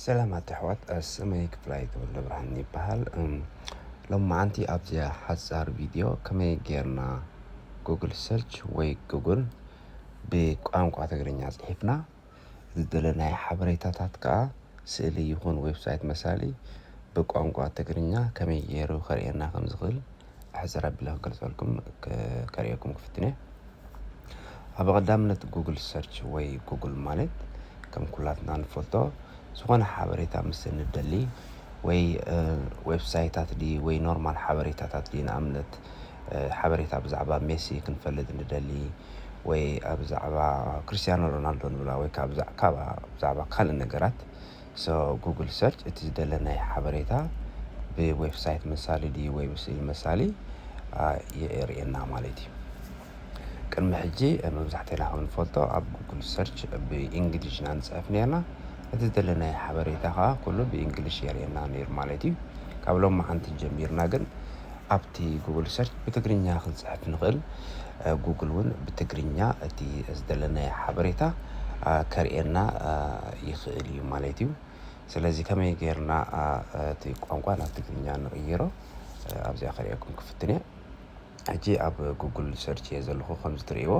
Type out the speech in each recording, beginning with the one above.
ሰላማት ኣሕዋት፣ ስመይ ክፍላይ ተወልደ ብርሃን ይበሃል። እም፣ ሎማዓንቲ ኣብዚኣ ሓጻር ቪድዮ ከመይ ጌርና ጉግል ሰርች ወይ ጉግል ብቋንቋ ትግርኛ ጽሒፍና ዝደለናዮ ሓበሬታታት ከኣ ስእሊ ይኹን ዌብሳይት መሳሊ ብቋንቋ ትግርኛ ከመይ ገይሩ ከርእየና ከም ዝኽእል ኣሕጽር ኣቢለ ክገልጸልኩም ክ-፣ ከርእየኩም ክፍትን እየ። ኣብ ቀዳምነት ጉግል ሰርች ወይ ጉግል ማለት ከም ኩላትና ንፈልጦ ዝኾነ ሓበሬታ ምስ እንደሊ ወይ፣ እ፣ ዌብሳይታት ድዩ ወይ ኖርማል ሓበሬታታት ድዩ፣ ንኣብነት፣ እ፣ ሓበሬታ ብዛዕባ ሜሲ ክንፈልጥ እንደሊ ወይ ኣብ ብዛዕባ ክርስቲያኖ ሮናልዶ ንብላ ወይ ካብ ብዛ-፣ ካብ ብዛዕባ ካልእ ነገራት። So ጉግል ሰርች እቲ ዝደለናዮ ሓበሬታ ብዌብሳይት መሳሊ ድዩ ወይ ብስእሊ መሳሊ፣ አ፣ የርእየና ማለት እዩ። ቅድሚ ሕጂ፣ እ፣ መብዛሕቴና ከም ንፈልጦ ኣብ ጉግል ሰርች ብእንግሊሽ ኢና ንጽሕፍ ነርና። እቲ ዝደለናዮ ሓበሬታ ከኣ ኩሉ ብእንግሊሽ የርእየና ነይሩ ማለት እዩ። ካብ ሎማዓንቲ ጀሚርና ግን ኣብቲ ጉግል ሰርች ብትግርኛ ክንጽሕፍ ንኽእል። እ፣ ጉግል እውን ብትግርኛ እቲ ዝደለናዮ ሓበሬታ፣ አ፣ ከርእየና፣ አ፣ ይኽእል እዩ ማለት እዩ። ስለዚ ከመይ ጌርና፣ አ፣ እቲ ቋንቋ ናብ ትግርኛ ንቕይሮ፣ እ፣ ኣብዚኣ ከርእየኩም ክፍትን እየ። ሕጂ ኣብ ጉግል ሰርች እየ ዘለኹ፣ ከምዚ ትርእይዎ።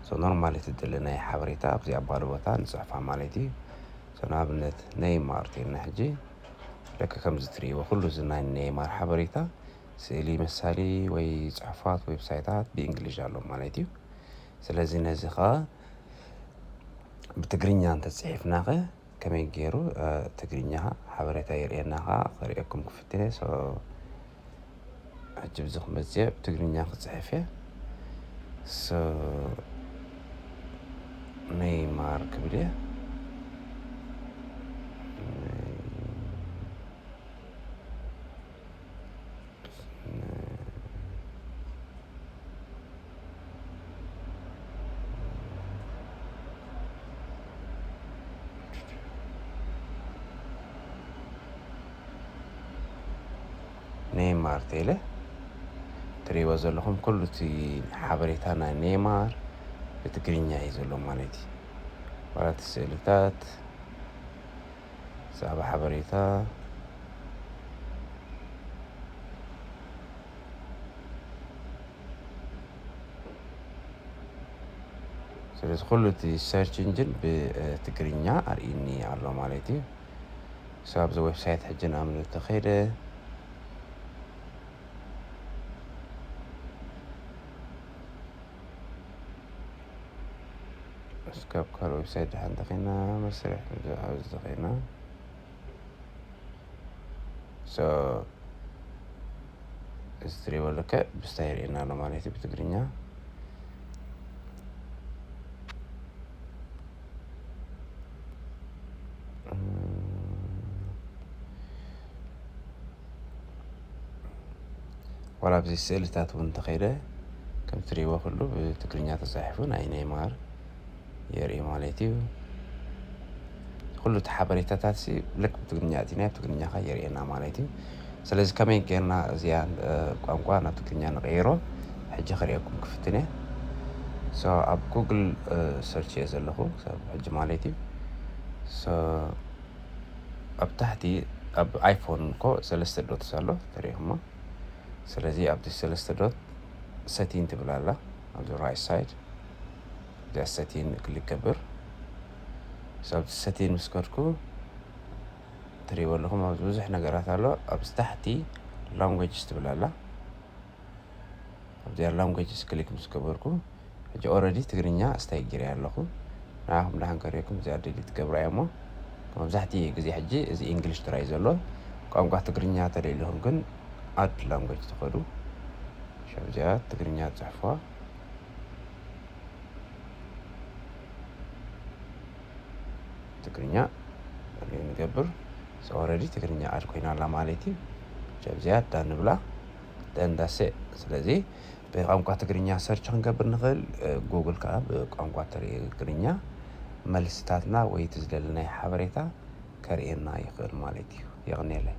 So ኖርማል እቲ ዝደለናዮ ሓበሬታ ኣብዚኣ ባዶ ቦታ ንጽሕፋ ማለት እዩ። So ንኣብነት ኔይማር ተይልና ሕጂ፣ ልክዕ ከምዚ ትርእይዎ ኩሉ እዚ ናይ ኔይማር ሓበሬታ ስእሊ መሳሊ ወይ ጽሑፋት ዌብሳይታት ብእንግሊሽ ኣሎ ማለት እዩ። ስለዚ ነዚ ኸኣ ብትግርኛ እንተጽሒፍናኸ ከመይ ገይሩ፣ እ፣ ትግርኛ ሓበሬታ የርእየና ኸኣ ከርእየኩም ክፍትን እየ። So ሕጂ ብዚ ክመጽእ እየ፣ ብትግርኛ ክጽሕፍ እየ። So ኔይማር ክብል እየ። ኔይማር ተይለ ትርእይዎ ዘለኹም ኩሉ እቲ ሓበሬታ ናይ ኔይማር ብትግርኛ እዩ ዘሎ ማለት እዩ። ዋላ እቲ ስእልታት፣ ብዛዕባ ሓበሬታ፣ ስለዚ ኩሉ እቲ ሰርች ኢንጂን ብትግርኛ ኣርእይኒ ኣሎ ማለት እዩ። So ኣብዚ ዌብሳይት ሕጂ ንኣብነት ተኸይደ፣ እስካብ ካልእ ዌብሳይት ደሓን ተኸይና መስርሕ ኣብዚ ተኸይና። So እዚ ትሪእዎ ልክዕ ብስታይ የርእየና ኣሎ ማለት እዩ ብትግርኛ። ዋላ ኣብዚ ስእልታት እውን እንተኸይደ ከም ትሪእዎ ኩሉ ብትግርኛ ተጻሒፉ ናይ ኔይማር የርኢ ማለት እዩ። ኩሉ እቲ ሓበሬታታት ሲ ልክ ብትግርኛ ኣእቲና ብትግርኛ ኸ የርእየና ማለት እዩ። ስለዚ ከመይ ጌርና እዚኣ፣ እ፣ ቋንቋ ናብ ትግርኛ ንቐይሮ ሕጂ ከርእየኩም ክፍትን እየ። So ኣብ ጉግል፣ እ፣ ሰርች እየ ዘለኹ ክሳብ ሕጂ ማለት እዩ። So ኣብ ታሕቲ ኣብ ኣይፎን እኮ ሰለስተ ዶትስ ኣሎ ተሪእኹሞ። ስለዚ ኣብቲ ሰለስተ ዶት ሰቲን ትብል ኣላ ኣብዚ ራይት ሳይድ። እዚኣ ሰቲን ክሊክ ገብር። So ኣብቲ ሰቲን ምስ ከድኩ ትሪእዎ ኣለኹም ኣብዚ ብዙሕ ነገራት ኣሎ። ኣብዚ ታሕቲ ላንጉጅስ ትብል ኣላ። ኣብዚኣ ላንጉጅስ ክሊክ ምስ ገበርኩ ሕጂ ኦረዲ ትግርኛ ስታይ ጌረ ኣለኹ። ንዓኹም ደሓን ከርእየኩም እዚኣ ዲሊት ገብራ እየ እሞ መብዛሕትኡ ግዜ ሕጂ እዚ ኢንግሊሽ ጥራይ ዘሎ። ቋንቋ ትግርኛ ተደሊኹም ግን ኣድ ላንጉጅ ትኸዱ። ሸብ እዚኣ ትግርኛ ጽሕፎ። ትግርኛ ንገብር። So ኦረዲ ትግርኛ ኣድ ኮይና ኣላ ማለት እዩ። ሸብ እዚኣ ዳ ንብላ ደንዳሴ። ስለዚ ብቋንቋ ትግርኛ ሰርች ክንገብር ንኽእል፣ እ፣ ጉግል ከዓ ብቋንቋ ትግርኛ መልስታትና ወይ እቲ ዝደለናዮ ሓበሬታ ከርእየና ይኽእል ማለት እዩ። የቕንየለይ።